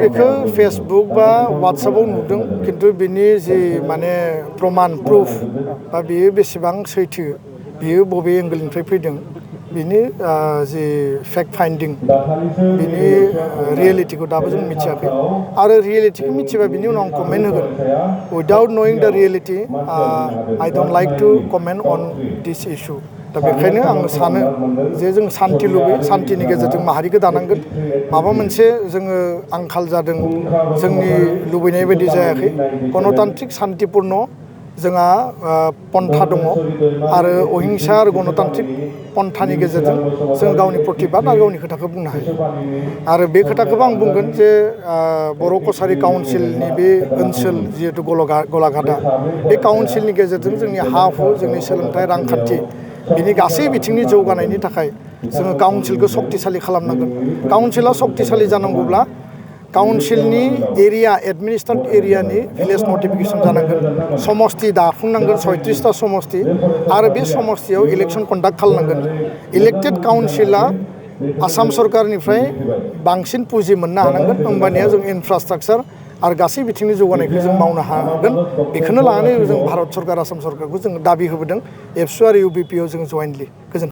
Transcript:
बेखौ फेसबुक बा व्हाट्सएपआव नुदों किन्तु बिनि जि माने प्रमाण प्रुफ बा बियो बेसेबां सैथो बियो बबे एंगलनिफ्राय फैदों बिनि जि फेक्ट फाइन्डिं बिनि रियेलिटिखौ दाबो जों मिथियाखै आरो रियेलिटिखौ मिथिबा बिनि उनाव आं कमेन्ट होगोन उइदाउट नयिं the reality I don't like to comment on this issue दा बेखायनो आं सानो जे जों सान्ति लुबैयो सान्तिनि गेजेरजों माहारिखौ दानांगोन माबा मोनसे जोङो आंखाल जादों जोंनि लुबैनाय बायदि जायाखै गणतान्त्रिक शान्तिपूर्ण जोंहा पन्था दङ आरो अहिंसा आरो गणतान्त्रिक पन्थानि गेजेरजों जों गावनि प्रतिबाद आरो गावनि खोथाखौ बुंनो हायो आरो बे खोथाखौबो आं बुंगोन जे बर' कसारी काउन्सिलनि बे ओनसोल जिहेतु गलाघाटा बे काउन्सिलनि गेजेरजों जोंनि हा हु जोंनि सोलोंथाइ रांखान्थि बिनि गासै बिथिंनि जौगानायनि थाखाय जोङो काउन्सिलखौ सक्तिशालि खालामनांगोन काउन्सिला सक्तिशालि जानांगौब्ला काउन्सिलनि एरिया एडमिनिस्ट्रेटेड एरियानि भिलेज नटिफिकेसन जानांगोन समस्ति दाफुंनांगोन 36टा समस्ति आरो बे समस्तियाव इलेक्सन कन्डाक्ट खालामनांगोन इलेक्टेड काउन्सिला आसाम सरकारनिफ्राय बांसिन पुँजि मोननो हानांगोन होमबानिया जों इनफ्रास्ट्राक्चार आरो गासै बिथिंनि जौगानायखौ जों मावनो हागोन बेखौनो लानानै जों भारत सरकार आसाम सरकारखौ जों दाबि होबोदों एबसु आरो इउबिपिआव जों जयेन्टलि गोजोन्थों।